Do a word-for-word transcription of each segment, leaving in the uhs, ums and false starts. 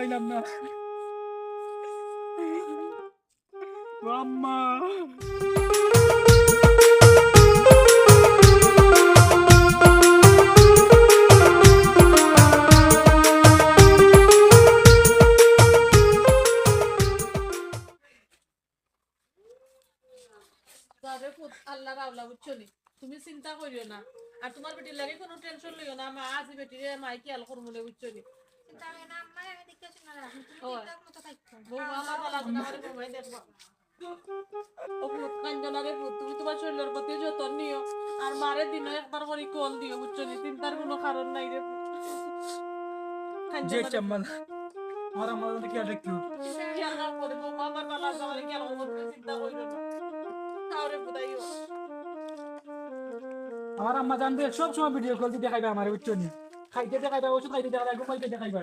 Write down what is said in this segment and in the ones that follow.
পারলাম না। ও আম্মা। যারে পুত, আল্লাহর আওলা, বুঝছো নি? তুমি চিন্তা করিও না, আর তুমার বেটির লাগি কুনু tension লইও না। মা আছে বেটিরে, মাই খিয়াল করমুনে, বুঝছো নি? চিন্তা করিও না, আম্মা, আমি দেখতেছি না, রাখুন, তুমি ওই। ঠিকঠাক মতো থাকো। বউ, আমার বালা আছে না, আমার বউ ভাই দেখবা। ও পুত, কান্দো না রে পুত, তুমি তুমার শরীলর প্রতি যতন নিও, আর মারে দিনো একবার করি call দিও, বুঝছো নি? চিন্তার কুনু কারণ নাই রে পুত। কান্দো জি না রে আচ্ছা, আম্মা। পুত। আমার আম্মার মধ্যে খেয়াল রাখিও। খেয়াল রাখবো রে বউ, আমার বালা আছে, আমারে খেয়াল করবো, তুমি চিন্তা করিও না। তাও রে পুত, আইও। আমার আম্মা জানবে, সব সময় video call দি দেখাইবা আমারে, বুঝছো নি? খাইতে দেখাইবা, ওষুধ খাইতে দেখাইবা, ঘুমাইতে দেখাইবা।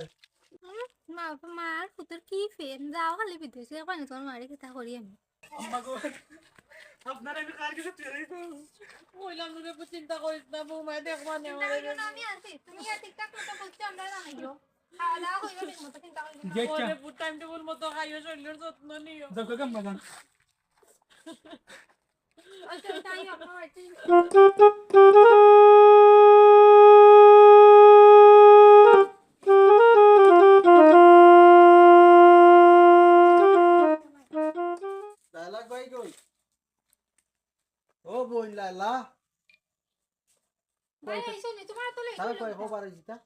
মা, মার পুতর কি প্রেম, যাও খালি বিদেশে, ওখানে তুমার মারে কিতা করি আমি। আম্মা গো, আপনারা আমি কার কাছে ফিরে যাই? কইলাম রে, চিন্তা করিস না, বৌমায় দেখবা নে চিন্তা আমারে। করিও না, আমি আছি। তুমি আর ঠিকঠাক মতো বুঝছো, আমরা জানাইও। খাওয়া দাওয়া হইব ঠিক মতো, চিন্তা করিও না। জি আচ্ছা। ওরে পুত, time table মতো খাইও, শরীলর যত্ন নিও। যাও, কাকা, আম্মা যান। আচ্ছা, তাই আপনার বাড়িতে লায়লা কই গো? ও বইন লায়লা। ভাই, কই? এই শুনি, তোমার তো late তাহলে হইলো কই, কেন? খবর হইছে তা?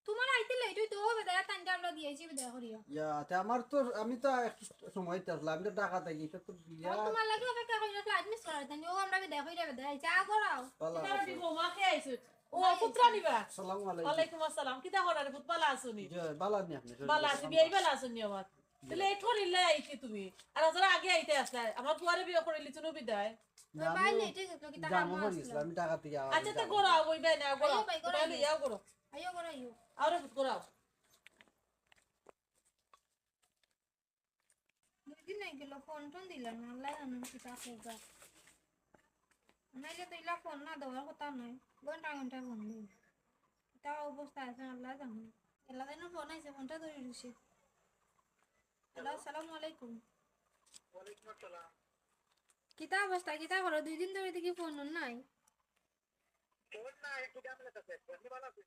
তোমার আইতে late হইতো, ও বেদায় তান যে আমরা দিয়েছি, বেদায় করিয়া। ইয়া, তে আমার তো, আমি তো একটু সময় দিতে আসলাম, আমি তো ঢাকা থাকি, এটা তো বিয়া। ও তোমার লাগি অপেক্ষা করি রাখলে, আজ miss করার তাই, ও আমরা বেদায় করিয়া বেদায়, চা করাও। ভালো এটা আছি। আমি বৌমা খেয়ে আইছো। ও, ভাই, পুত্রা নিবা? আসসালামু আলাইকুম। ওয়ালাইকুম আসসালাম। কিতা করার, পুত বালা আছো নি? জি, বালা নি আপনি? বালা আছি, বিয়াই বালা আছো নি আমার? জি। তাহলে এই ঠরিলে আইতে তুমি। আর আজ আগে আইতে আসলে, আমার পুয়ারে বিয়া করিলি তুমি বিদায়। ওই না, ভাই, আমি late হয়ে গেছিল, কিতা জামও কাম পড়ে আসলো? গেছিল, আমি ঢাকা থেকে আওয়ার আচ্ছা, তো জামও। ঘোরাও, ওই ভাই না, ঘোরাও। আইও ভাই, ঘোরাও। তাহলে ইয়াও ঘোরো। আইও, ঘোরাও, আইও। আরে, ঘোরাও। দুই দিন হয়ে গেল, ফোন টোন দিলাম না, আল্লাহ জানে কিতা করবা। নাইলে তো ইলা ফোন না দেওয়ার কথা নয়, ঘন্টা ঘন্টা ফোন দিই। কিতা অবস্থা আছে আল্লাহ জানে। এলা যেন ফোন আইছে, ফোনটা ধরে রইছে। হ্যালো, আসসালামু আলাইকুম। ওয়ালাইকুম আসসালাম। কিতা অবস্থা, কিতা করো? দুই দিন ধরে দেখি ফোন নাই। ফোন না, একটু ঝামেলা আছে। আপনি ভালো আছেন?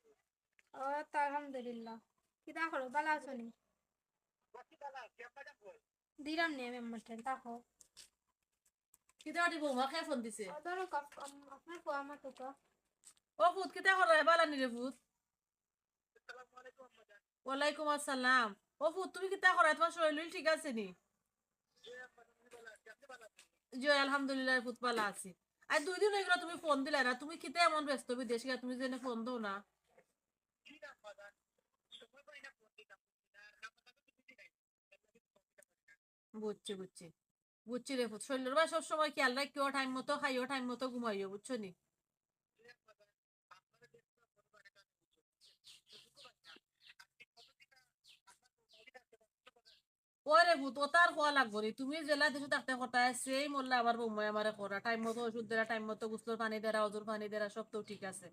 ও, তো আলহামদুলিল্লাহ। কিতা করো, ভালো আছো নি? বাকি ভালো আছি, আপনার ফোন। দিলাম নি আমি আমার টেন, দেখো। কিতা আটি বৌমা, কে ফোন দিছে? ও, ধরো, কাপ-, আম-, আপনার ফোন আমার তো কা। ও পুত, কিতা করো? এ বালা নি রে পুত? ওয়ালাইকুম আসসালাম। ও পুত, তুমি কিতা করো? তোমার শরীর ঠিক আছে নি? জি, আলহামদুলিল্লাহ, পুত বালা আছি। আর দুই দিন হয়ে গেল তুমি ফোন দিলে না, তুমি কিতা এমন ব্যস্ত বিদেশে, তুমি যেন ফোন দাও না? বুঝছি, বুঝছি। বুঝছি রে পুত, শরীলর বায় সব সময় খেয়াল রাখিও, টাইম মতো খাইও, টাইম মতো ঘুমাইও, বুঝছো নি? ওরে পুত, ও তার খোয়া লাগবো রে। তুমি যেলা দেশো থাকতে কথা আছে, এই মোল্লা আমার বৌমায় আমারে করা। টাইম মতো ওষুধ দেরা, টাইম মতো গোসলর পানি দেরা, অজুর পানি দেরা, সব তো ঠিক আছে।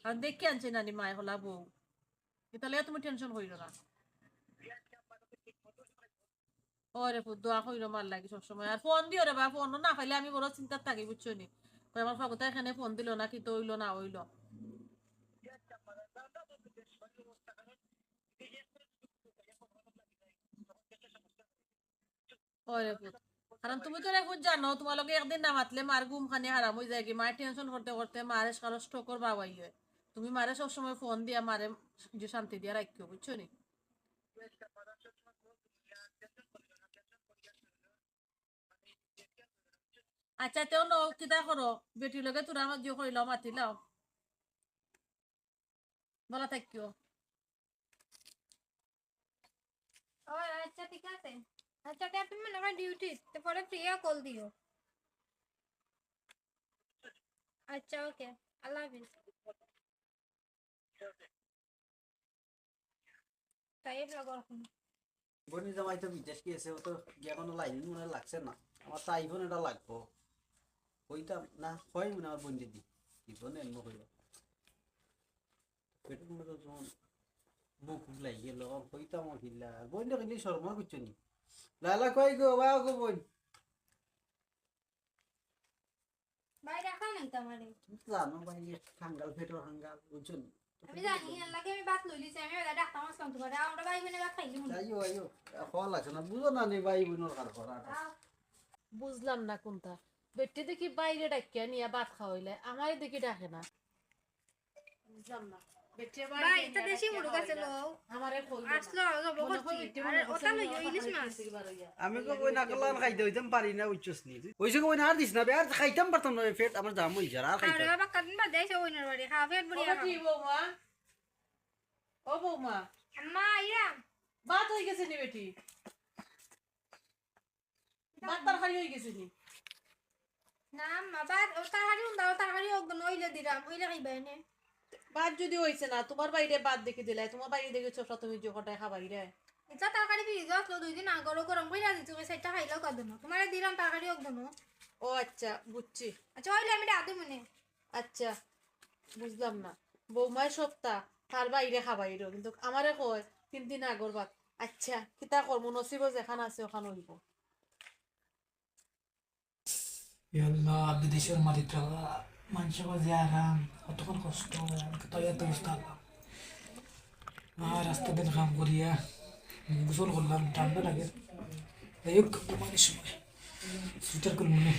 কারণ দেখি আনছে নানি মায় হলা বউ। ইতালে তুমি টেনশন করিও না। ওরে পুত, দোয়া করিও মার লাগি সব সময়। আর ফোন দিও রে বা, ফোন না পাইলে আমি বড় চিন্তাত থাকি, বুঝছো নি? কই আমার ফাগুতা এখানে ফোন দিল না, কিতা অইলো না অইলো। ওরে পুত। কারণ তুমি তো রে পুত জানো, তোমার লগে একদিন না মাতলে মার ঘুম খানি হারাম অই যায় কি, মার টেনশন করতে করতে মার কারো স্ট্রোকর বাবাই হয়। তুমি মারে সব সময় ফোন দিয়া মারে যে শান্তি দিয়া রাখিও, বুঝছো নি? আচ্ছা, তেও ন কিতা করো, বেটির লগে তোরা আমার যে কইলাও মাতিলাও। ভালা থাকিও। ও আচ্ছা, ঠিক আছে। আচ্ছা, তে তুমি মনে হয় ডিউটি, তো পরে ফ্রি হয়ে কল দিও। আচ্ছা, ওকে, আল্লাহ হাফিজ। তাই এগুলো গরম। বনি জামাই তো বিদেশ গেছে, ও তো গিয়া কোনো লাইন মনে লাগছে না। আমার তো আইফোন এটা লাগবো। কইতাম না, কই মনে আমার বোন দিদি। কি বোন এমন কইল? পেটের মধ্যে যখন বুক লাগি গেল, অখন কইতাম কিলা? বইন দেখলে শরম আর কিচ্ছু নি। লালা কই গো, বা গো বইন। ভাই, রাখা নাই তো আমারে। তুমি তো জানো ভাই, এক কাঙ্গাল, পেটর কাঙ্গাল, বুঝছো নি? আমি জানি, এর লাগি আমি ভাত লইলিছি, আমি এবার ডাকতাম আসলাম তোমারে, আমরা ভাই বইনে ভাত খাইলি মনে হয়। আইও, আইও, খাওয়া লাগছে না, বুঝো না নি ভাই বইনর কার করা। আও। বুঝলাম না কোনটা, বেটি দেখি বাইরে ডাকিয়া নিয়া ভাত খাওয়াইলে, আমারে দেখি ডাকে না। বুঝলাম না। বেটি ভাই, বাইরে এটা নিয়া দেশি ডাকিয়া মুরগ আছে খাওয়াইলা। লো। আমারে কইলো না। আসলো, জবো মনে করছি। হয় বেটি আরে, মনে করছে ওটা লইও, আমি ইলিশ মাছ। গেছি বার হইয়া। আমি তো ওই নাকলান খাইতে হইতাম পারি না, উচ্চস নি। ওই যে ওই আর দিস না বে, আর খাইতাম পারতাম না, পেট আমার জাম হইছে, আর খাইতাম। আরে বাবা, কদিন বাদে আইছে ওই নরবাড়ি, খাওয়া পেট ভরিয়া বাবা, খাও। কি বৌমা? ও বৌমা। আম্মা, আইয়া। ভাত হয়ে গেছে নি বেটি? ভাত তরকারি হয়ে গেছে নি? না, আম্মা, ভাত, ও তরকারি উন্দা, ও তরকারি অগুন অইলে দিলাম, অইলে খাইবা এনে। ভাত যদি হইছে না, তোমার বাইরে ভাত দেখি দিলাই, তোমার বাইরে দেখি চোখটা তুমি যে কটায় খাবাই রে। এটা তরকারি ফ্রিজ আসলো দুই দিন আগর, গরম কইরা দিছি, তুমি সেটা খাইলেও কর দেবো। তোমারে দিলাম তরকারি অগুন। ও আচ্ছা, বুঝছি। আচ্ছা, অইলে আমি ডাক দিমু নে। আচ্ছা, বুঝলাম না। বৌমায় সপ্তাহ তার বাইরে খাবাইরো, কিন্তু আমারে কয় তিন দিন আগর ভাত। আচ্ছা, কিতা করমু, নসিবো যেখান আছে ওখান হইব। ইয়া আল্লাহ, বিদেশর মাটিত থাকা মানষর যে আরাম, কতক্ষণ কষ্ট, আমি তো এত অবস্থা আল্লাহ। আর রাস্তা দিন কাম করিয়া গোসল করলাম, ঠান্ডা লাগে। যাই হোক, ঘুমানোর সময় সুইটার খুলমু নে।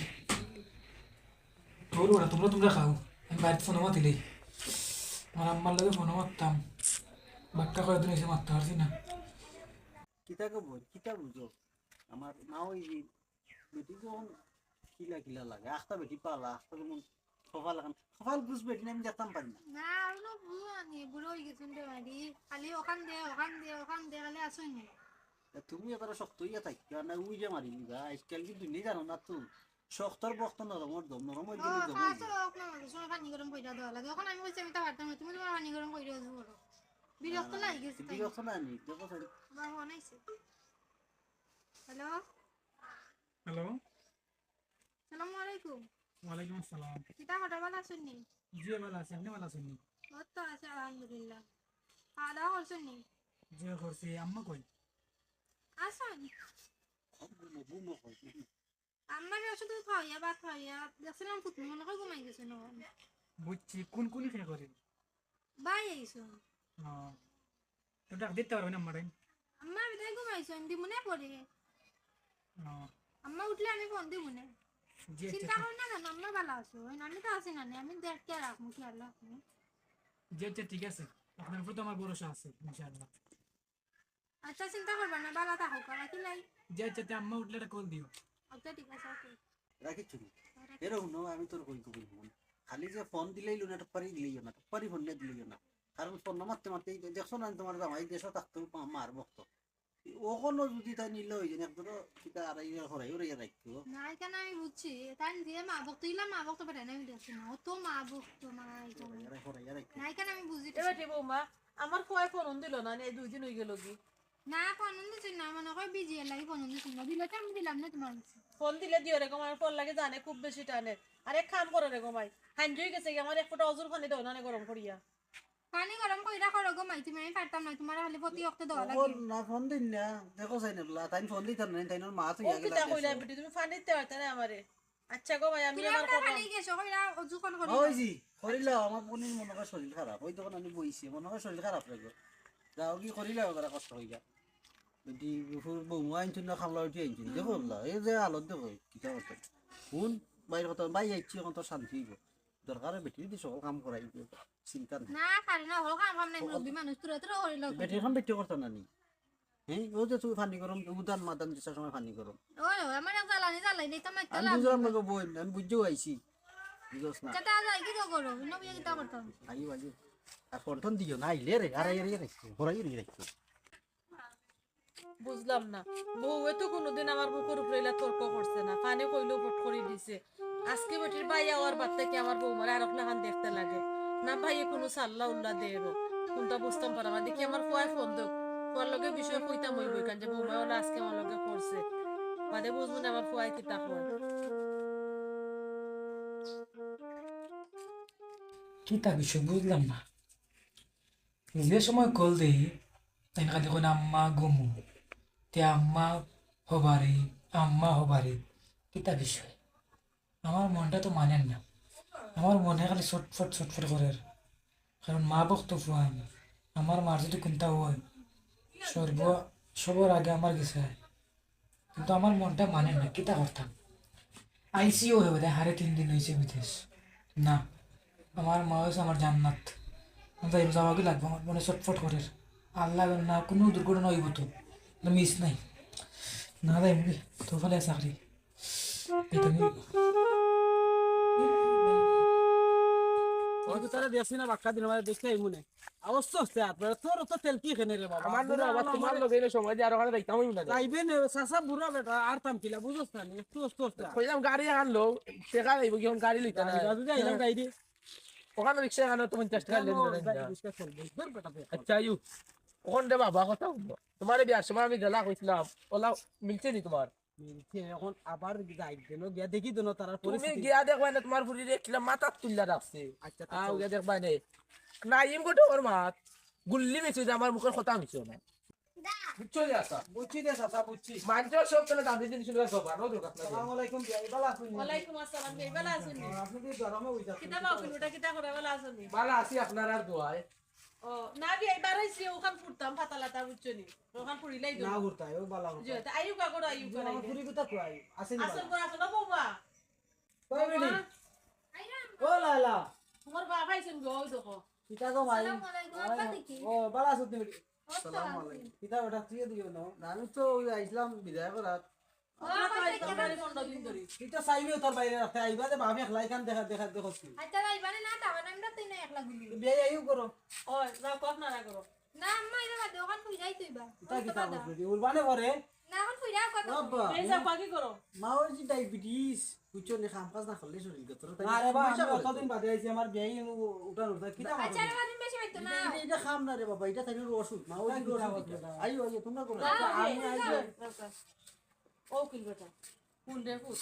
তোর ওরা, তোমরা, তোমরা খাও, আমি বাড়িত ফোন মাতিলেই। আমার আম্মার লগে ফোন মারতাম, বাক্কা কয়দিন হইছে মাততে পারছি না। কিতা গো বইন, কিতা বুঝো? আমার মা ওই যে বেটি যখন কিলা কিলা লাগে, আখতা বেটি পালা, আখতা যেমন কপাল এখন, কপাল বুঝ বেটি না, আমি দেখতাম পারি না। না, আর না বুঝো আনি, বুড়ো হয়ে গেছেন রে বাড়ি। খালি ওখান দে, ওখান দে, ওখান দে, খালি আসুন নি। তা তুমি এবারে শক্ত হইয়া থাকিও, আর না উইরে মারি দিবা। আজকাল কি দুনিয়া জানো না তো? শক্তর বক্ত নরমর দম, নরম হইলে ও, দম হইবে। তো হোক না, মাঝে সময় পানি গরম কইরা দেওয়া লাগে। এখন আমি বলছি আমি তো পারতাম না, তুমি তোমার পানি গরম কইরা দিও বলো। বিরক্ত না, না, লাগি গেছে তাই। বিরক্ত না নি, দেখো স্যার। বাবা ফোন আইছে। হ্যালো? হ্যালো? সালামু আলাইকুম। ওয়ালাইকুম আসসালাম। কিতা খবর, ভালা আছইন নি? জি, ভালা আছি, আপনি ভালা আছইন নি? ও তো আছি, আলহামদুলিল্লাহ। খাওয়া দাওয়া করছইন নি? জি, করছি। আম্মা কই? আছইন। আম্মারে শুধু খাওয়াইয়া, ভাত খাওয়াইয়া, দেখছিলাম ফুটনি মনে হয় ঘুমাই গেছে না। বুঝছি, কোন কোন খেয়ে করেন? ভাই আইছইন। ও। তো ডাক দিতে পারবেন আম্মারে? আম্মা বিদায় ঘুমাইছইন, দিমুনে পরে। ও। আম্মা উঠলে আমি ফোন দিমুনে। জি, আচ্ছা, চিন্তা ঠিক। করেন না কেন, আম্মা ভালা আছইন, আমি তো আছি না নি, আমি দেখ কে রাখমু, খেয়াল রাখমু। জি, আচ্ছা, ঠিক আছে, আপনার উপর তো আমার ভরসা আছে, ইনশাআল্লাহ। আচ্ছা, চিন্তা করবা না, ভালা থাকো, বাকি নাই। জি, আচ্ছা, তে আম্মা উঠলে একটা কল দিও। আচ্ছা, ঠিক আছে, ওকে। রাখি চুরি। এরা হুনো, আমি তোর কই কই হুন। খালি যে ফোন দিলেই লো না, একটা পারি দিলেই না, একটা পারি ফোন না দিলেই না। কারণ ফোন না মারতে মারতে এই দেখছো না, তোমার জামাই দেশে থাকতে মা-, মার ভক্ত। ওখানে যদি তাই নিলে হই যায়, একদম কিতা আর এই হরাই হরাই রাখতো। না, এখানে আমি বুঝছি, তাই দিয়ে মা ভক্ত, ইলা মা ভক্ত বেটা না, আমি দেখছি না, অত মা ভক্ত, মা এই তো। হরাই হরাই রাখতো। না, এখানে আমি বুঝি এবার কি বৌমা, আমার ফুয়ায় ফোন দিল না, এই দুই দিন হয়ে গেল কি? না, ফোন দিছইন না, মনে হয় বিজি এর লাগি ফোন দিছইন না। দিলে তো আমি দিলাম না তোমার কাছে। ফোন দিলে দিও রে গো মাই, ফোন লাগে জানে খুব বেশি টানে। আর এক কাম করো রে গো মাই, হাঞ্জ হয়ে গেছে গি, আমার এক ফোঁটা অজুর পানি দাও না নে গরম করিয়া। পানি গরম কইরা করো গো মাই, তুমি, আমি পারতাম না, তোমার খালি প্রতি অক্ত দেওয়া লাগে। ফোন না, ফোন দিন না, দেখো চাই না, তাই ফোন দিতাম না, তাই ওর মা তো ও ইয়া গেলা কিতা কইলা দেশে। বেটি, তুমি পানি দিতে পারতে না আমারে। আচ্ছা গো ভাই, আমি তুমি আমার আমরা করলাম। পানি গেছো, কইরা অজু কোন করি ওই না? জি, করিলাও, আমার বোনের মনে হয় শরীর খারাপ। ওই তখন আমি বইছি, মনে হয় শরীর খারাপ লাগে। যাও কি করিলাও, ওরা কষ্ট হইয়া। যদি ফুর বৌমা আনছুন না, খামলা উঠি আনছুন। দেখো হুম। আল্লাহ, এই যে হালত দেখো, কিতা করতে। হুন, বাইর কথা, ভাই আইছি, এখন তো শান্তি হইব। দরকারে বেটি যদি সকল কাম করাই দিও, চিন্তা নাই। না, পারি না, হল কাম কাম নাই, ও, মুরব্বি মানুষ, তোরা তোরা করি লোক। বেটি এখন বেটি করতো না নি? হ্যাঁ, ও যে তুই পানি গরম, উদান মাদান দিছে সময় পানি গরম। ওই, ওই, আমার এক জ্বালানি জ্বালাই নেই, তো মাইর আমি খেলাম। বুঝলাম না গো বোন, আমি বুঝতেও আইছি। বুঝছ না? কেটা যাই কি তো করো, ইনো বিয়ে কিতা করতাম? আইও, আইও। আর ফোন টোন দিও না, আইলে রে, আর আইরে রাখো, হরাই রে রাখো। বুঝলাম না, বউয়ে তো কোনোদিন আমার মুখর উপরে ইলা তর্ক করছে না, পানি কইলেও ফট করি দিছে। আজকে বেটির ভাই আওয়ার বাদ থাকি আমার বৌমারে আরক লাখান দেখতে লাগে। না ভাইয়ে কোনো সাল্লা উল্লা দেয় রো। কোনটা বুঝতাম পারা না। দেখি আমার ফুয়ায় ফোন দেউক। ফুয়ার লগে বিষয় কইতাম অইবো ইখান যে বৌমায় অলা আজকে আমার লগে করছে। বাদে বুঝমু না আমার ফুয়ায় কিতা কয়। কিতা বিষয় বুঝলাম না। যে সময় কল দেই, তাইন খালি কইন, "আম্মা ঘুমু।" তে আম্মা হবারি, আম্মা হবারি। কিতা বিষয়? আমার মনটা তো মানের না। আমার মনে খালি ছটফট ছটফট করের। কারণ মা বক্ত ফুয়ান। আমার মার যদি কুন্তা অয়, সর্ব, সবর আগে আমার গেছে আয়। কিন্তু আমার মনটা মানের না, কিতা করতাম? আইসিও হয়ে বোধহয় হারে তিন দিন অইছে বিদেশ। না, আমার মা অইছে আমার জান্নাত। আমি যাইব, যাওয়া কি লাগবো? আমার মনে ছটফট করের। আল্লাহ না, কুনু দুর্ঘটনা অইব তো, মিস নাই। না যাইব কি? তো ফলে চাকরি। এটা নিয়ে ওই তো তারা দেখছি না, বাক্কা দিন আমার দেখতে এই মনে। অবস্থা হচ্ছে আপনারা, তোর তো তেল কি খেনে রে বাবা? আমার বুড়া বাবা, আমার তোমার লগে এলে সময় দিয়ে আর ওখানে যাইতাম হইব না রে। যাইবে নে, চাচা বুড়া বেটা, আর তাম কিলা, বুঝছ না নি? একটু অস্ত অস্ত। কইলাম গাড়ি আনলো, টেকা যাইব কি, এখন গাড়ি লইতে না। গাড়ি, গাড়ি, আইলাম গাড়ি দিয়ে। ওখানে রিক্সা এখানে তো পঞ্চাশ টাকা লেন দেন না। রিক্সা চলবে, ধর বেটা, ধর। আচ্ছা, আইও। ওখান দে বাবা, কথা বলবো। তোমার এই বিয়ার সময় আমি গেলা কইছিলাম, ওলা মিলছে নি তোমার? মিলছে, এখন আবার যাই দেন, গিয়া দেখি দেন তারার তুমি পরিস্থিতি। গিয়া দেখবায় না, তোমার ফুরিরে কিলা মাথাত তুলিয়া রাখছে। আচ্ছা, আচ্ছা। আও, গিয়া দেখবায় নে। নাইম গোটে ওর মাত, গুল্লি মিছে যে আমার মুখের কথা মিছে না। বুঝছো যে আশা? বুঝছি রে চাচা, বুঝছি। মানছো সব তাহলে দাদি দিন শুনে সব আরো দরকার না। আসসালামু আলাইকুম, বিয়াই, ভালা আছইন নি? ওয়ালাইকুম আসসালাম, বিয়াই, ভালা আছইন নি? আপনি কি গরমে বইতা? কিতা বাবা, ওটা কিতা করে, ভালা আছইন নি? ভালা আছি, আপনারার দোয়ায়। ও, না বিয়াই, বারইছি, ওখান ফুটতাম, ফাতা লাতা, বুঝছো নি? ওখান ফুরিলাই না দেবো। ঘুরতায়, ও ভালা ঘুরতায়। জি, তা আইউক্কা করো, আইউক্কা জি, আমার করো। ফুরি কোথা কই? আছেন আসল না? করে আসো না, বৌমা। কই বেটি? বৌমা। ও লালা। তোমার বাবা আইছেন গো, ওই দেখো। কিতা গো মাই? আসসালামু আলাইকুম, আপা দেখি। ও, ভালা আছো তুমি? আসসালামু আলাইকুম। কিতা বেটা, তুইও দিও না? আমি তো ওই আইছিলাম বিদায় করাত। ও, আপনারা তো আইছেন প্রায় পনেরো দিন ধরে। তুই তো চাইলেও তোর বাইরে রাখতে আইবা যে বাপ একলা এখান দেখা, দেখা, দেখো তুই। আচ্ছা, যাইবা নে না, তাহলে আমরা তুই না একলা গুলি। তো বিয়াই আইও করো। ও, যাও, কত নাড়া করো। না, আম্মা, এটা বাদ দে, ওখান ফুইরাই তুইবা। ইতা কিতা করবে? উলবানে করে? না, এখন ফুইরা কথা বাবা। এই যাও, বাকি করো। মা ওই যে ডায়াবেটিস, বুঝছো নি, কাম কাজ না করলে শরীর গতরে তাই না রে বাবা, সমস্যা আমি করে। কতদিন বাদে আইছি, আমার বিয়াই উ-, উঠান উঠা, কিতা আচ্ছা, করবে? রে, বাদিন বেশি বাইতো না। এটা, এটা, এটা খাম না রে বাবা, এটা তাইলে ওষুধ, মা ওই ওষুধ। আইও, আইও, তোমরা করো। না, আচ্ছা, আমি এই আইছি। যাও, যাও, যাও। ও উকিল বেটা, কোন রে পুত?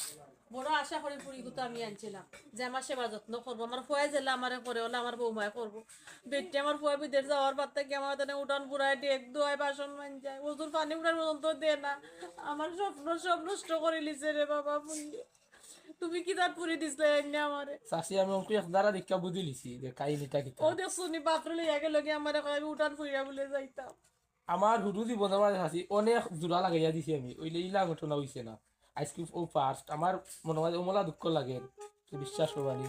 বড় আশা করি পুরি গুতো আমি আনছিলাম যে আমার সেবা যত্ন করবো, আমার ফুয়ায় যেলা আমারে করে, ওলা আমার বৌমায় করবো। বেটি আমার ফুয়া বিদেশ যাওয়ার বাদ থাকি আমার তানে উঠান ফুরায় ডেক ধোয়ায়, বাসন মাঞ্জায়, ওজুর পানি উঠান পর্যন্ত দে না। আমার স্বপ্ন সব নষ্ট করিলিছে রে বাবা, পুন্ডে। তুমি কিতা পুরি দিছলায় এনে আমারে? চাচি, আমি অঙ্কু এক দ্বারা দীক্ষা বুঝিলিছি যে কাহিনীটা কিতা। ও দেখছো নি, বাপরে লইয়া গেল গি আমারে, কয় আমি উঠান ফুরিয়া বুলে যাইতাম। আমার হুরু জীবনর মাঝে চাচি অনেক জোড়া লাগাইয়া দিছি আমি, অইলে ইলা ঘটনা অইছে না। আইজকে ও first, আমার মনে হয় অমলা দুঃখ লাগে, তুই বিশ্বাস করবা নি।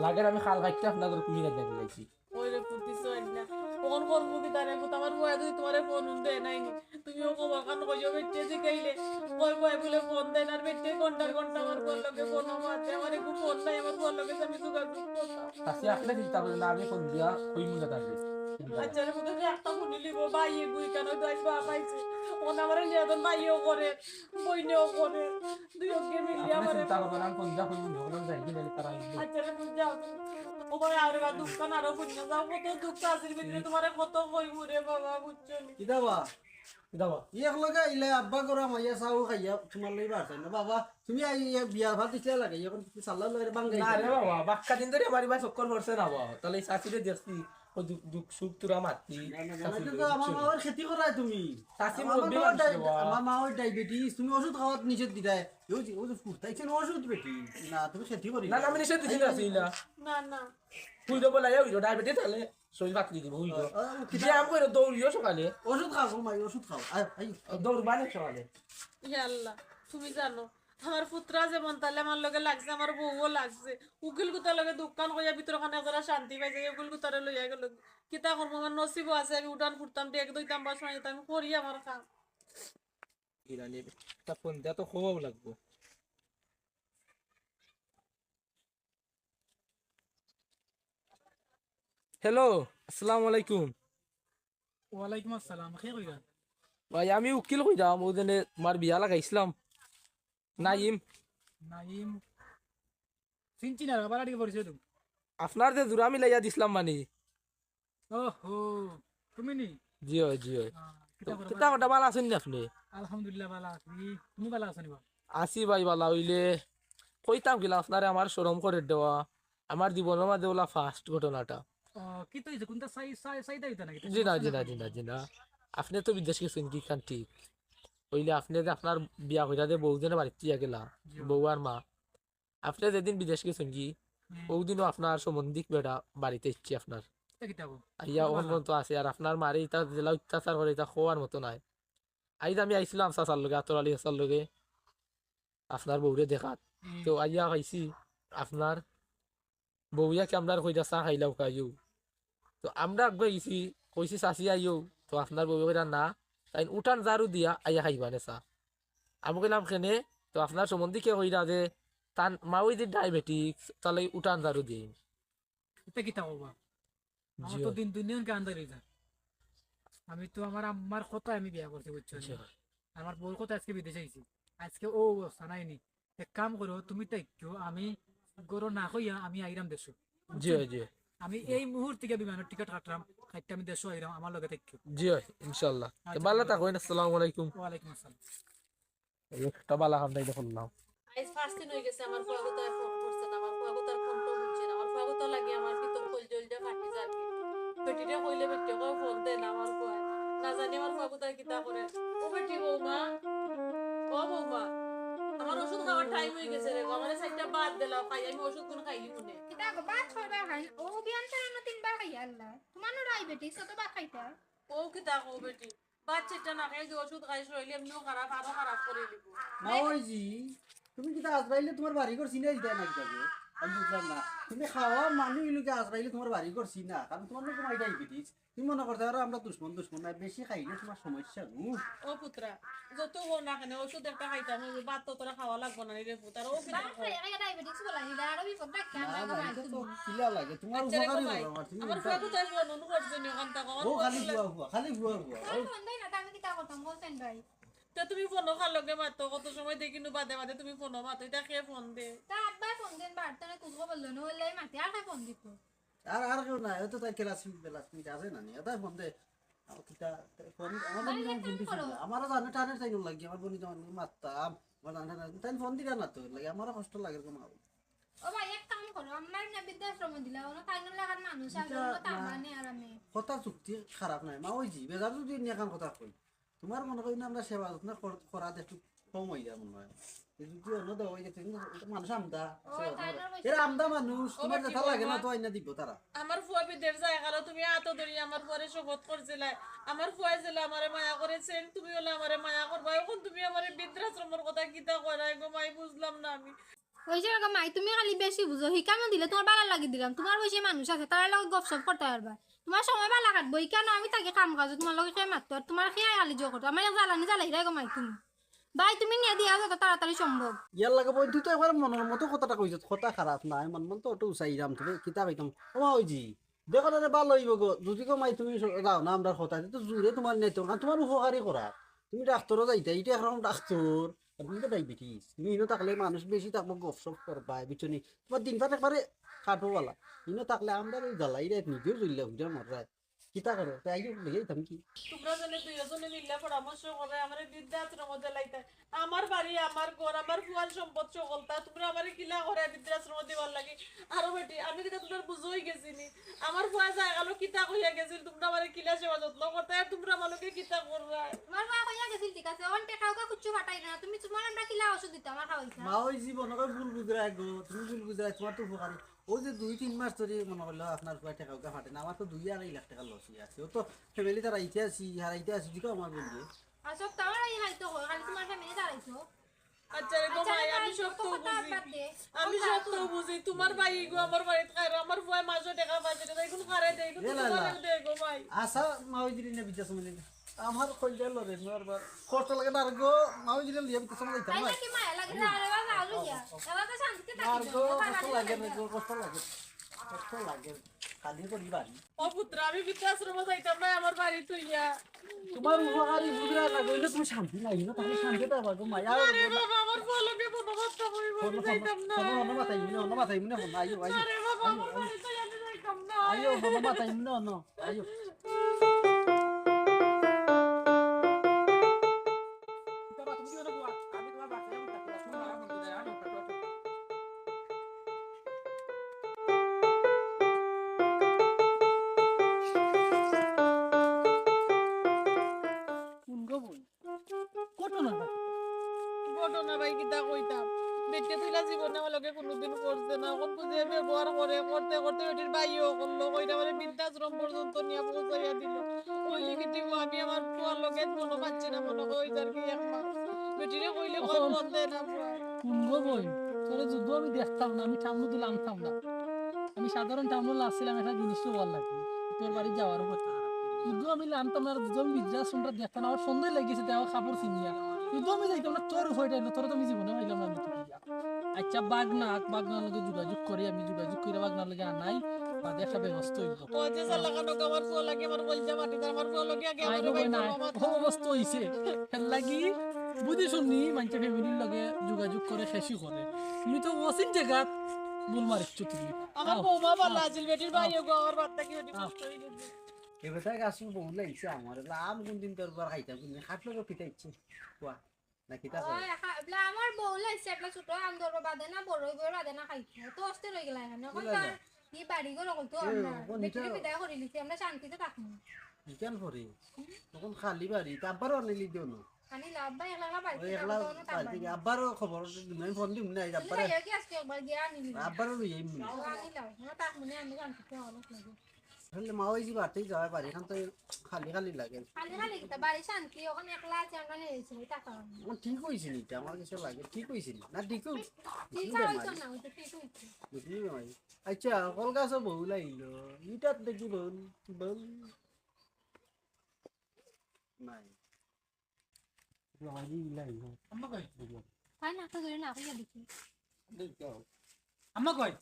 লাগে আমি খাল কাটতে আপনাদের কুমির আড্ডা দিলাইছি। ওই রে পুতি সইনা, ফোন করবো কি তারে? পুত আমার বুয়া যদি তোমারে ফোন উন দেয় নাই নি, তুমিও কবা কান কইও বেটে যে কইলে, কই কই বুলে ফোন দেয় না, আর বেটে ঘন্টার ঘন্টা আমার ফোন লগে ফোন মারতে, আমার একটু ফোন নাই, আমার ফোন লগে আমি যোগাযোগ করতাম। চাচি, আপনি চিন্তা করেন না, আমি ফোন দিয়া কইমু না তারে। আচ্ছা রে, বোধহয় একটা ফোন নিলিব, ভাই, এগু এখানে তো আইবা পাইছে। ওন আমারে নিয়ে এখন ভাইও করে, বইনেও করে। দুই ওকে মিলিয়ে আপনি আমারে চিন্তা করবেন, আমি ফোন দিয়া কইমু না, ওখানে যাই কি জানি তারা আইবে। আচ্ছা রে, বুঝ যাও। ও ভাই, আরে বা দুঃখ না, আরো বুঝ না যাও, কত দুঃখ আছে ভিতরে, তোমারে কত কইমু রে বাবা, বুঝছো নি? কিতা বা? কিতা বা? ই এক লগে আইলে আব্বা করা মাইয়া চাও খাইয়া তোমার লই বার চাই না বাবা। তুমি আই, ইয়া বিয়া ভাত দিছিলে লাগে, এখন তুমি সাল্লার লগে বাঙ্গাই না রে বাবা, বাক্কা দিন ধরে আমার ইবার চক্কর পড়ছে না বাবা। তাহলে এই চাচিরে দেখছি, ও দুঃখ, দুঃখ সুখ তোরা মাতি। না, না, না, চাচি কিন্তু লগে আমার বুঝছো? মাওর খেতি করায় তুমি। চাচি আমার মুরব্বি মাওর মানুষ ডাই-, রে বাবা। আমার মাওর ডায়াবেটিস, তুমি ওষুধ খাওয়াত নিষেধ দিতায়। ওই যে, ওই যে ফুটতাইছে না ওষুধ বেটি। না, তুমি খেতি করি না, না। না, আমি নিষেধ দিছি না, এই, আছি না। না, না। তুই তো বলে, ওই তো ডায়াবেটিস তাহলে শরীর পাতলি দিব, ওই তো। ও, ও, কিতা? ব্যায়াম করে দৌড়িও সকালে। ওষুধ খাও, মাই, ওষুধ খাও। আয়, আয়। দৌড় বানে সকালে। ইয়া আল্লাহ, তুমি জানো, আমার পুত্রা যেমন তাহলে আমার লগে লাগছে, আমার বউও লাগছে। উকিল গুতার লগে দোকান কইয়া ভিতরে ওখানে যারা শান্তি পাই যায়, উকিল গুতারে লইয়া গেল। কিতা করবো, আমার নসিবও আছে, আমি উঠান ফুটতাম, ডেক দইতাম, বাসন মাজিতাম, আমি করি আমার কাম। ইরানি, তা ফোন দিয়া তো খোয়াও লাগবো। হ্যালো, আসসালামু আলাইকুম। ওয়ালাইকুম আসসালাম, কে কইরা? ভাই, আমি উকিল কইরাম, ও জেনে তোমার বিয়া লাগাইছিলাম। নাইম। নাইম। চিনছি না রে, বাড়া দিকে পরিচয় দেব। আপনার যে জোড়া মিলাইয়া দিছিলাম মানে। ওহো, তুমি নি? জি অয়, জি অয়। আহ, তো কিতা করবা? কিতা কথা, ভালা আছইন নি আপনি? আলহামদুলিল্লাহ, ভালা আছি। তুমি ভালা আছো নি বা? আছি ভাই, ভালা অইলে। কইতাম কিলা আপনারে, আমার শরম করে দেওয়া। আমার জীবনর মাঝে ওলা first ঘটনাটা। আহ, কি তো হইছে, কোনটা চাই, চাই, চাইতা হইতা নাকি? জি না, জি না, জি না, জি না। আপনে তো বিদেশ গেছইন কি খান ঠিক। অইলে আপনে যে আপনার বিয়া কইরা যে বউ যেন বাড়িত থুইয়া গেলা, জি। বউ আর মা, আপনে যেদিন বিদেশ গেছইন কি, হুম। ওদিনও আপনার সম্বন্ধিক বেটা বাড়িত আইছে আপনার। এটা কিতা কও? আইয়া ওখান পর্যন্ত আছে, আর আপনার মারে ইতা যেলা অত্যাচার করে, ইতা কওয়ার মতো নায়। আইজ আমি আইছিলাম চাচার লগে, আতর আলী চাচার লগে, আপনার বউরে দেখাত। হুম। তো আইয়া পাইছি আপনার বউয়া কি আমরার কইরা চা খাইলাও খাইও। তো আমরা আগুয়াই গেছি, কইছি চাচি আইও, তো আপনার বউয়ে কইরা না, তাইন উঠান ঝাড়ু দিয়া আইয়া খাইবা নে চা। আমি কইলাম কেনে, তো আপনার সম্বন্ধিকে কইরা যে তান মাওই যে ডায়াবেটিক্স, তাহলে উঠান ঝাড়ু দিন। এটা কিতা কও বা? আমার জি তো অয়। দিন দুনিয়ার গান ধরে যায়। আমি তো আমার আম্মার কথায় আমি বিয়া করছি, বুঝছো নি? জি অয়। আমার বউর কথা আজকে বিদেশ আইছি, আজকে ও অবস্থা নাই নি। এক কাম করো, তুমি তাইকো, আমি গরো না কইয়া আমি আইরাম দেশো। জি অয়, জি অয়। আমি এই মুহূর্তে গিয়া বিমানের টিকিট কাটরাম, কাটিয়া আমি দেশো আইরাম, আমার লগে তাইকো। জি অয়, ইনশাআল্লাহ। আচ্ছা, তো ভালো থাকো, আসসালামু আলাইকুম। ওয়ালাইকুম আসসালাম। এই একটা বালা কাম তাইলে করলাম। আইজ পাঁচ দিন হই গেছে, আমার ফুয়াগুতায় ফোন করছে না, আমার ফুয়াগুতার ফোন তো উঠছে না, আমার ফুয়াগুতা লাগি আমার ভিতর কইল জ্বলিয়া ফাটি যার। বেটিরে কইলে বেটিয়ে কয় ফোন দে না আমার ফুয়া, না জানি আমার ফুয়াগুতায় কিতা করে। ও বেটি, বৌমা, ও বৌমা, আমার ওষুধ খাওয়ার টাইম হই গেছে রে গো, আমারে চাইরটা ভাত দিলাও খাই, আমি ওষুধ কোন খাইলি মনে। কিতা গো, ভাত ছয়বার খাই, ও বিয়ান তারা তিনবার খাই আল্লাহ। তোমার ডায়াবেটিস, অত ভাত খাইতা? ও কিতা কও বেটি, বাচ্চাটা না খাই যে ওষুধ খাইছ, রইলে এমনিও খারাপ, আরো খারাপ করে দিব। মা ওই জি, তুমি কিতা আজরাইলে তোমার বাড়ি করছি না, দিতা না কিতা গো? আমি বুঝলাম না। তুমি খাওয়া মানুষ ইলুকে আজরাইলে তোমার বাড়ি করছি না, কারণ তোমার লোক মাই ডায়াবেটিস। তুমি মনে করতে পারো আমরা দুশমন, দুশমন না, বেশি খাইলে তোমার সমস্যা নু। ও পুত্রা, যত হোক না কেন, ওষুধ একটা খাইতাম, ওই ভাত তো তোরা খাওয়া লাগবো না রে পুত। আর ও কিতা ভাত খাই, খাই ডায়াবেটিস বলা, এটা আরো বিপদ রাখতে না, আমরা না, খাই এটা তো তুমি। কিলা লাগে, তোমার আচ্ছা রে উপকারী গো ভাই, হলো আমার, তুমি আমার উল্টা ফুয়া কোথায় ফোন উন করছে নি ওখান থেকে? আমার ও ফোন খালি লাগে। ফুয়া ফুয়া, খালি ফুয়া ফুয়া। ও ফোন দেয় না, তা আমি কিতা করতাম, বলছেন ভাই? তা তুমি ফোনও কার লগে মাতো, কত সময় দেখি নু বাদে বাদে তুমি ফোনও মাতো, ইটা কে ফোন দে? তা আব্বায় ফোন দেন, বাড়িত না কুকুর বললো না, ওর লাই মাতে, আর কে ফোন দিত? আর, আর কেউ নাই, হয়তো তাই ক্লাসমেট, ক্লাসমেট আছে না নি, ওটাই ফোন দে। আর কিতা, ফোন, আমার ভাই, ফোন এক কাম করো। আমারও জানে টানের তাই লাগে, আমার বোনই তো আমার মারতাম, আমার জানে টানের, তাই ফোন দিলা না তো, লাগে, আমারও কষ্ট লাগে এরকম। ও ভাই, এক কাম করো, আমার না বৃদ্ধাশ্রম দিলা, ওনো তাইনর লাখান মানুষ আছে, ইটা ওনো না, তারবানে আর আমি। কথা চুক্তি খারাপ নাই, মা ওই জি, বেজার যদি এমনি এখন কথা কই। তোমার মনে করি না আমরা সেবা যত্ন কর-, করাত একটু কম হই যায় মনে হয়। এই যদি অন্য দেওয়া হয়ে গেছে, কিন্তু মানুষ আমদা, ও, সেবা যত্ন তাই করে। না, এরা আমদা মানুষ, ও, তোমার বেটি, যেটা লাগে না, বৌমা। তো আইনা দিব তারা। আমার ফুয়া বিদেশ যায়, কালো তুমি আতো ধরি আমার ফুয়ারে শপথ করছিলায়। আমার ফুয়ায় যেলা আমারে মায়া করেছেন, তুমি হলে আমারে মায়া করবা। এখন তুমি আমারে বৃদ্ধাশ্রমর কথা কিতা করায় গো মাই, বুঝলাম না আমি। ওই যে গো মাই, তুমি খালি বেশি বুঝো, হিকানো দিলে তোমার বালা লাগি দিলাম। তোমার বয়সী মানুষ আছে, তারা লগে গপসপ করতে পারবা। তোমার সময় বালা কাটবো, হিকানো আমি থাকি কাম কাজো, তোমার লগে কে মাততো, আর তোমার কে খালি জো করতো, আমার এক জ্বালানি জ্বালাই রে গো মাই তুমি। ভাই, তুমি নিয়ে দিয়া যাও তো তাড়াতাড়ি সম্ভব। ইয়ার লাগে বই, তুই তো একবার মনের মতো কথাটা কইছ, কথা খারাপ না, মন মন তো ওটা উসাইরাম, তুমি কিতা কইতাম, ও মা ওই জি, দেখো না রে, ভালো হইব গো, যদি গো মাই তুমি স-, যাও না আমরা কথা, তো জুরে তোমার নেই তো, আর তোমার উপকারী করা, তুমি ডাক্তারও যাইতা, এটা একরকম ডাক্তার, আর তুমি তো ডায়াবেটিস, তুমি ইনো থাকলে মানুষ বেশি থাকবো, গপসপ করবা, বুঝছো নি? তোমার দিন ভাত একবারে কাটবো বালা, ইনো থাকলে আমরা ওই জ্বালাই রে, নিজেও জুল্লা ঘুরে মররায়। কিতা করো? তাই আইও, লইয়া আইতাম কি? তোমরা জানে দুইজনে মিল্লা পরামর্শ করে আমারে বৃদ্ধাশ্রমো দিলাইতা। আমার বাড়ি, আমার ঘর, আমার ফুয়ার সম্পদ সকলতা তোমরা আমারে কিলা করে বৃদ্ধাশ্রমো দিবার লাগি। আরো বেটি, আমি কিতা তোমরার বুঝ হই গেছি নি? আমার ফুয়া যায় গেল কিতা কইয়া গেছিল, তোমরা আমারে কিলা সেবা যত্ন করতা, আর তোমরা আমারে কিতা কররায়? তোমার মা কইয়া গেছিল, ঠিক আছে, অন টেকাউকা কুচ্ছু ফাটাই না, তুমি তোমার আমরা কিলা ওষুধ দিতা, আমার খাওয়াইতা। মা ওই জীবন ওকে ভুল বুঝরায় গো, তুমি ভুল বুঝরায়, তোমার তো উপকারী। ও যে দুই তিন মাস ধরে মনে করলো আপনার ফুয়া টেকাউকা ফাটে না, আমার তো দুই আড়াই লাখ টাকা লস হয়ে আছে। ও তো ফ্যামিলি তারা ইতে আছি, হারাইতে আছি, দিকে আমার বন্ধু। আর সব তো আমার এই হাই তো হয়, খালি তোমার ফ্যামিলি তারাই তো। আচ্ছা রে গো আচ্ছা রে মাই, আমি ভাই, সব তো কত কথা বুঝি। বাদ দে। আমি কথা সব তো আছে। বুঝি। তোমার ভাই গো আমার বাড়িত খায়, আমার ফুয়া মাসো টেকা পাইছে, টেকা এখন খারে দেয়, এখন এ লালা। তোমার দেয় গো ভাই। আশা মা ওই দিন না বিদ্যা সময় আমার কইলে লড়ে বার কষ্ট লাগে না গো, মা ওই দিন লিয়া বিদ্যা সময় যাইতাম তাই না। নাকি মায়া লাগে না রে বাবা, আলু ইয়া। বাবা তো শান্তিতে আর থাকি গো, না, কষ্ট লাগে না গো, কষ্ট লাগে। কষ্ট লাগে। খালি করি বাড়ি। ও পুত্র, আমি বৃদ্ধাশ্রমে যাইতাম না, আমার বাড়ি তুইয়া। তোমার উপকারী বুঝরা না গইলে তুমি শান্তি নাই না, তাহলে শান্তি দেবা গো মায়া। আরে বাবা, আমার বলকে কোনো কথা বলবো, আমি যাইতাম না। কোনো অন্য মাথায় মনে, অন্য মাথায় মনে, অন্য আইও, আইও। আরে বাবা, আমার বাড়ি তুইয়া আমি যাইতাম না। আইও, অন্য মাথায় মনে, অন্য আইও। ভাই, কিতা কইতাম, বেটিয়ে তো ইলা জীবনে আমার লগে কোনোদিন করছে না। অখন বুঝে ব্যবহার করে, করতে করতে বেটির ভাইও করলো, কইরা মানে বৃদ্ধাশ্রম পর্যন্ত নিয়া পৌঁছাইয়া দিল। ওই লিখিত আমি আমার পুয়ার লগে মনো পাচ্ছি না, মনে হয় ওই তার কি এক মাস। বেটিরে কইলে কয় অখন বলতে না পুয়া। কোন গো বই, তোরে যুদ্ধ আমি দেখতাম না, আমি টাউনো দিলাম থাম না। আমি সাধারণ টাউনো আসছিলাম একটা জিনিস তো বল লাগে, তোর বাড়ি যাওয়ার কথা। যুদ্ধ আমি লানতাম না, যুদ্ধ আমি বৃদ্ধাশ্রমটা দেখতাম না, আমার সন্দেহ লেগেছে, দেওয়া কাপড় ছিনিয়া। যুদ্ধ আমি যাইতাম না, তোর উপায়টা হইলো, তোর তো আমি জীবনে পাইলাম না, আমি তো ইয়া। আচ্ছা, বাগনা, বাগনার লগে যোগাযোগ করি, আমি যোগাযোগ করে বাগনার লগে আনাই, বাদে একটা ব্যবস্থা হইব। ও যে সাল্লা কানো আমার পুয়া লাগে, আমার বলছে মাটি, আমার পুয়া লাগে আগে আই আমার গো ভাই বই না, না, আমার ও অবস্থা হইছে। এর লাগি বুঝি শুনি, মানছে ফ্যামিলির লগে যোগাযোগ করে শেষই করে। তুমি তো ওসিন জায়গা ভুল মারিচ্ছ তুমি। আমার আও, বৌমা ভালো আও, আছিল, বেটির ভাই আও। এগো আমার বাদ থাকি বেটি আও। নষ্ট হয়ে গেছে। এ বেটা গাছ বউ লাগছে আমার, এগুলা আম কোন দিন তোর পর খাইতাম, কোন দিন খাটলো রো পিটাইছে। কোয়া, না কিতা কয়? ওই, হা, এবলা আমার বউ লাগছে, এবলা ছোট আম ধরবো বাদে না, বড় হইব বাদে না খাইতে। তো অস্থির হয়ে গেল এখানে। এখন বুঝলাম তার না। কি বাড়ি ঘর হকল তো এ, আমরা অখন বেটিরে ইটা বিদায় করে দিছি, আমরা শান্তিতে থাকবো। ইখান পরে, হুম? তখন খালি বাড়ি, তা আব্বারও আনিলি দিও না। আনিলা, আব্বা একলা একলা বাড়িতে ওই একলা থাকবো, তখন তার বাড়ি বাড়ি। আব্বারও খবর দিম, আমি ফোন দিম না, তুমি আব্বারে, যাইও কি আজকে একবার গিয়া আনিলি? আব্বারও লই আইম না। ও, আনিলাও, আমরা থাকবো না, আমি শান্তিতে অনেক লাগে। আসলে মা ওই যে বাড়িতেই যাওয়া পারি, এখন তো খালি খালি লাগে। খালি খালি কিতা, বাড়ি শান্তি, ওখানে একলা আছে, আমরা নিয়ে এসে ওই টাকা আনি। আমার ঠিক হয়েছে নি, এটা আমার কিছু লাগে, ঠিক হয়েছে নি। না, ঠিক হই-, ঠিক ঠিক হইতো বেমারি। না, ওই তো ঠিক হইতো। বুঝলি বেমারি? আচ্ছা, কল গাছও বউ লাইলো, ইটাত দেখি বউ, বউ নাই। বাবাজি, ইলা ইলা। আম্মা কই? তাই না, তো ধরে না, কইয়া দেখি। দেখো। আম্মা কই?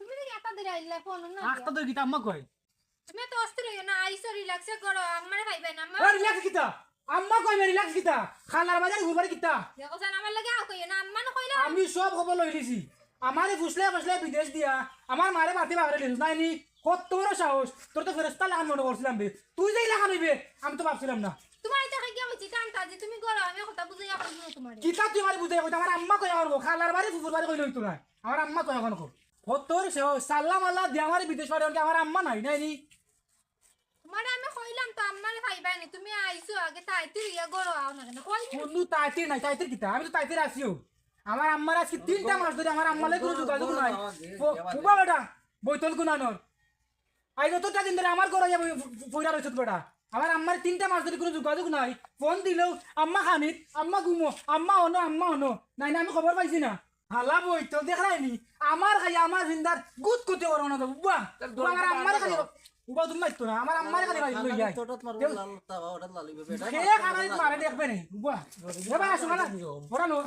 তুমি দেখি একটা ধরে আইলা, ফোন না আস্তা দিয়া। তো গীতা আম্মা কই? তুমি তো অস্থির হইও না, আইসো relax এ করো, আম্মারে পাইবে না, আম্মা। ওই relax কিতা? আম্মা কই বে relax কিতা? খালার বাজার ঘুরবার কিতা? দেখো জান, আমার লগে আও কইও না, আম্মা না কইলা। আমি সব খবর লই লিছি। আমারে ফুসলে ফুসলে বিদেশ দিয়া, আমার মারে মাতি বাবারে লিছিস, নাই নি? কত বড় সাহস? তোর তো ফেরেস্তা লাখান মনে করছিলাম বে। তুই যে লাখান হইবে, আমি তো ভাবছিলাম না। তোমার এটা খাই গিয়া হইছে, কান্তা যে তুমি গরো, আমি কথা বুঝাইয়া কইবো না তোমারে। কিতা তুই আমারে বুঝাইয়া কইতে? আমার আম্মা কই আমার গো? খালার বাড়ি, ফুফুর বাড়ি কইলে হইতো না। আমার আম্মা কই এখন গো? কত বড় সাহস? সাল্লাম আল্লাহ দিয়া আমারে বিদেশ পাঠাইছে, আমার আম্মা নাই, নাই নি? তোমারে আমি কইলাম তো আম্মারে পাইবায় নি, তুমি আইছো আগে তাইতির ইয়া গরো আও না কেন? কই নি? বন্ধু তাইতির নাই, তাইতির কিতা? আমি তো তাইতির আছিও। আমার আম্মার আজকে তিনটা মাস ধরে আমার আম্মার লগে কোনো যোগাযোগ নাই। ফু-, ফুবা বেটা, বৈতল গুনানোর। আইজ অতটা দিন ধরে আমার ঘরে ইয়া বই-, ফু-, ফু-, ফইরা রইছত বেটা। আমার আম্মার তিনটা মাস ধরে কোনো যোগাযোগ নাই। ফোন দিলেও, "আম্মা খানিত, আম্মা ঘুমো, আম্মা অনো, আম্মা অনো।" নাই না, আমি খবর পাইছি না। হালা বই তো দেখলাই নি, আমার খাই আমার জিন্দার গুদ কুতি ওরা না তো, উবা। তাহলে উবা, আমার দরকার আম্মারে নাই খালি, তো। উবা তুমি মারতো না, আমার আম্মারে খালি মারি লই যায়। ওটাত মারবো, কেউ লাল তাবা, ওটাত লাল হইবে, বেটা। কে খানাত মারে দেখবে নি, উবা। এ ভাই, আসো না, ওরা নো।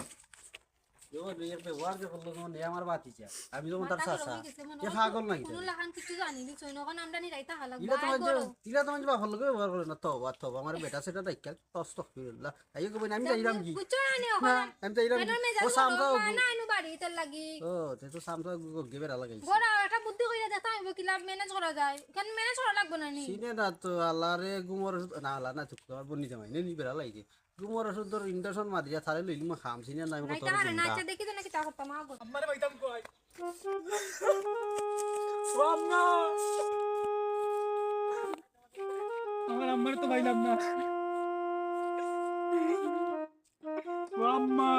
যেমন এর ব্যবহার যে করলো, যেমন এ আমার বাতিজা। আমি যেমন তার মাথা গরম চাচা। হয়ে গেছে, মনে এ হয় পাগল নাকি কোনো তাই? লাখান কিছু জানি নি, সৈন্য এখন আমরা নি রাইতা হালা, ইলা তো গায়ে মানে, গরম। ইলা তো মানে বাপর লগে ব্যবহার করে না, তবা, তবা, আমার বেটা সেটা দেখ, আস্তাগফিরুল্লাহ। আইও গো বইন, আমি যাইরাম কি? বুঝছো না নি না, ওখানে? আমি যাইরাম কি? মেজাজ ও, সামসা গরম, ওগু। না, না, আনু বাড়ি, ইতার লাগি। ও, তে তো সামসা ওগু গো গেবে লাগা গেছে। বড় একটা বুদ্ধি কইরা দেখতাম, আমি কিলা manage করা যায়। কেন manage করা লাগবো না নি? চিনে না তো, আল্লাহ রে, ঘুমর ওষুধ, না, আল্লাহ না, চুপ কর, বন্নি জামাই, নে, নি বেড়া লাগি। ঘুমর ওষুধ ধর, injection মারিয়া, তারে লইলি মা খাম, চিনে না, আমি নাই, কত তাহলে না, চিন্তা। আচ্ছা, দেখি তো নাকি তা করতাম, আগো। আমারে পাইতাম কই? ও আম্মা! আমার আম্মারে তো পাইলাম না। ও আম্মা!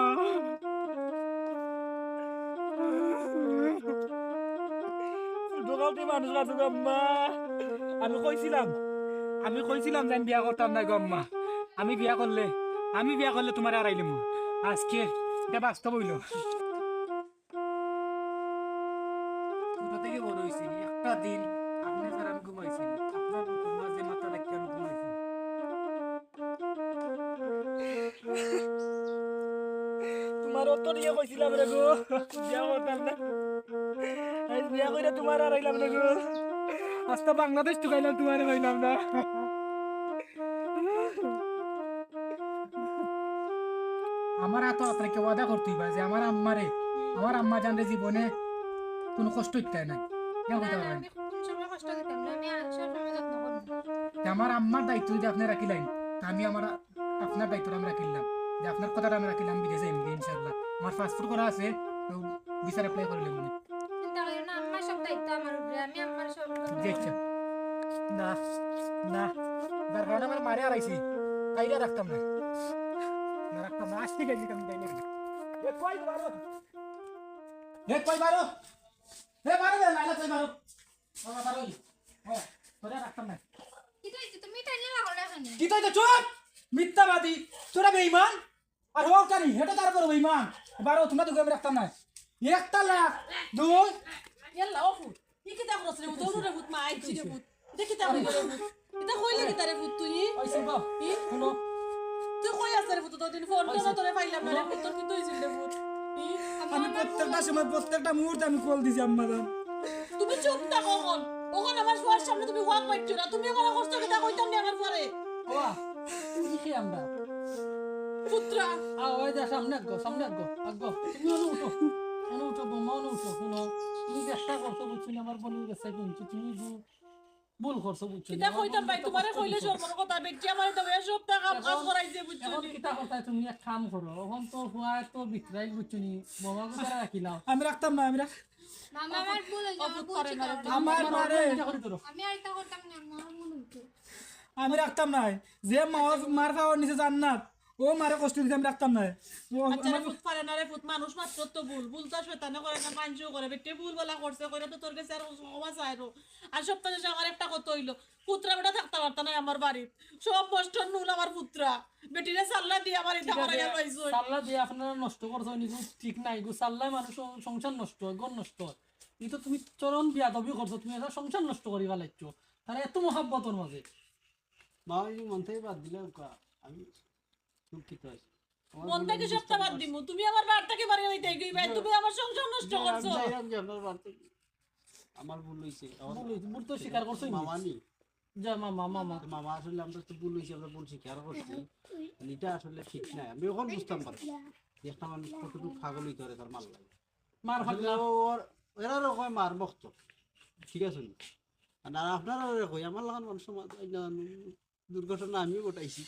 ছোটকালতে মানুষ আছে গো আম্মা। আমি কইছিলাম, আমি কইছিলাম যে আমি বিয়া করতাম না গো আম্মা। আমি বিয়া করলে, আমি বিয়া করলে তোমারে হারাইলিমু। আজকে এটা বাস্তব হইল। ছোট থেকে বড় হইছি, একটা দিন আপনি ছাড়া আমি ঘুমাইছি না। আপনার বুকের মাঝে মাথা রাখি আমি ঘুমাইছি। তোমার অত নিয়ে কইছিলাম রে গো, বিয়া করতাম না। আজ বিয়া কইরা তোমার হারাইলাম না গো। আস্তা বাংলাদেশ ঠুকাইলাম, তোমারে পাইলাম না। আমার আতো আপনাকে ওয়াদা করতে হইবা যে আমার আম্মারে, আমার আম্মা জানরে জীবনে কোনো কষ্ট দিতে নাই। কেন না, কথা না, বলেন? আমি কোন সময় কষ্ট দিতাম না, আমি আর সব সময় যত্ন করবো। যে আমার আম্মার দায়িত্ব যদি আপনি রাখিলেন, তা আমি আমার, আপনার দায়িত্বটা আমি রাখিলাম, যে আপনার কথাটা আমি রাখিলাম, বিদেশে এমনি ইনশাআল্লাহ। আমার পাসপোর্ট করা আছে, তো ভিসার অ্যাপ্লাই করে নেব। চিন্তা করিও না, আম্মার সব দায়িত্ব আমার উপরে, আমি আম্মার সব জি, আচ্ছা। না, না, যার কারণে আমার মারে হারাইছি, তাইলে রাখতাম না। না রাখতাম না, আজকে গেছি আমি তাইলে। এ কই বারো? এ কই বারো? এ বারো রে, লাইলা কই বারো? বাবা বারো। ও, তোরে রাখতাম না। কিতা অইছে? তুমি টাইলে লাগো না কেনে? কিতা অইছে? চুপ! মিথ্যাবাদী। তোরা বেঈমান। আর হও কানি, হেটা তার উপর বেঈমান। বারো, তোমরা দুগু আমি রাখতাম না। একটা লাখ, দুই। ইয়াল্লা, ও ফুত। ই কিতা করছ রে ফুত? অনুরে ফুত, মা আইছি রে ফুত। ইতা কিতা কইলে রে ফুত? ইতা কইলে কিতা রে ফুত তুই? ওই শুভ, ই? শুনো। তুই কই আছস রে ফুত? দুইদিন ফোন ওই করো, শুভ। তোরে পাইলাম না রে ফুত, তোর কিতা অইছে রে ফুত? ই? আমি প্রত্যেকটা সময়, প্রত্যেকটা মুহূর্তে আমি কল দিছি আম্মা জান। তুমি চুপ থাকো অখন। অখন আমার ফুয়ার সামনে তুমি ওয়াক মারছো না। তুমি আমার কষ্ট কিতা কইতাম না আমার পরে। বাবা, দেখি আমরা। পুত্রা। আ, ওই যে সামনে আগ, সামনে আগ, আগ। তুমি অনু উঠো। অনু উঠো, বৌমা, অনু উঠো। শুনো, তুমি চেষ্টা করছো, বুঝছো নি, আমার বোনের গেছে শুনছি, তুমি ভু-, ভুল করছো, বুঝছো নি? কিতা আমার কইতাম বোন ভাই, কত তোমারে কষ্ট কইলে দিছে। সব বড় কথা, বেটি আমারে তো এসব টাকা কাজ এখন, করাইছে, বুঝছো এখন নি? কিতা করতায় তুমি এক কাম করো, এখন তো ফুয়ায় তো বিতরাই, বুঝছো নি, বৌমা কোথায় রাখিলাও? আমি রাখতাম না, আমি রাখ- মামা, আমার ভুল অইছে, আমার ভুল স্বীকার। আমার মারে। আমি আর এটা করতাম না, আমার ভুল অইছে। আমি রাখতাম না। যে মা-, মার পাওর নিচে জান্নাত, ও মারে কষ্ট দিতে আমি রাখতাম না। ও আচ্ছা রে আমার ফুত, পারে না রে ফুত, মানুষ মাত্র তো ভুল। ভুল তো আর শয়তানে করে না, মানষেও করে। বেটি ভুল বলা করছে, কইরা তো তোর গেছে আর ক্ষমা চাইরো। আর সবটা শেষে আমার একটা কথা অইলো, পুত্রা বেটা থাকতা পারতা নায় আমার বাড়িত। সব নষ্ট নুল আমার পুত্রা। বেটিরে সাল্লা দিয়া আমার ইতা ঠিক আছে, করাইয়া পাইছো। সাল্লা দিয়া আপনারা নষ্ট করছো, ইগু ঠিক নায়, ইগু সাল্লায় মানুষ সং-, সংসার নষ্ট অয়, ঘর নষ্ট অয়। ই তো তুমি চরম বিয়াদবি করছো, তুমি একটা সংসার নষ্ট করি ফালাইছো। তারা এত মহাব্বতর মাঝে। মা, আমি মন থাকি বাদ দিলাম কা, আমি দুঃখিত আছি। আমার মন ভুল থাকি আমি সবটা বুঝতাম বাদ পারছি। দিমু। তুমি আমার বাড়ি থাকি বাড়ি যাইতে গই ভাই, না। তুমি আমার সংসার নষ্ট না, আমি করছো। যাইলাম যে আপনার বাড়ি থাকি। আমার ভুল অইছে। আমার ভুল অইছে, ভুল তো স্বীকার করছোই নি। মামা নি। যা মামা, মামা। তো মামা আসলে আমরা তো ভুল অইছে, আমরা ভুল স্বীকার করছি। মানে এটা আসলে ঠিক না। আমি অখন বুঝতাম পারছি যে একটা মানুষ কতটুকু পাগল অইতে পারে তার মার লাগি। মার আসলে খাবি না। ও ওর, এরারে কয় মার ভক্ত। ঠিক আছে নি? আর আপনারারে কই, আমার লাখান মানুষ সমাজ, এই না, দুর্ঘটনা আমিও ঘটাইছি।